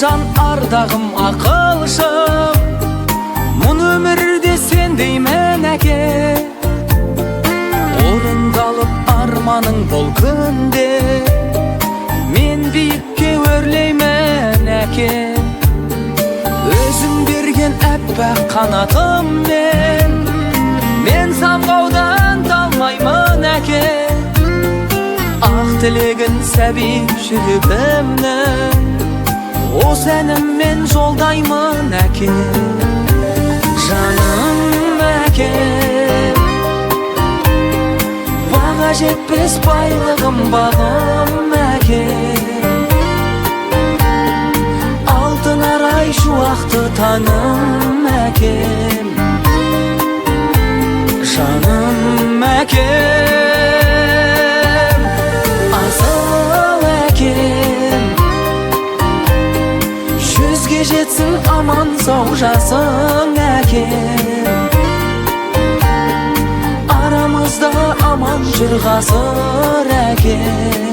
Жан ардағым, ақылшым, мұн өмірде сендеймін, әке. Орындалып арманың бұл күнде, мен биікке өрлеймін, әке. Өзің берген әппақ қанатыммен мен самғаудан талмаймын, әке. Ақ тілегін сәби жүрегімнің осы әніммен жолдаймын, әке. Жаным әкем, баға жетпес байлығым, бағым, әкем. Алтын арай шуақты таңым, әкем. Жаным әкем, асыл әкем. 100-ге жетсін аман сау жасың, әкем. Арамызда аман жүр ғасыр, әкем.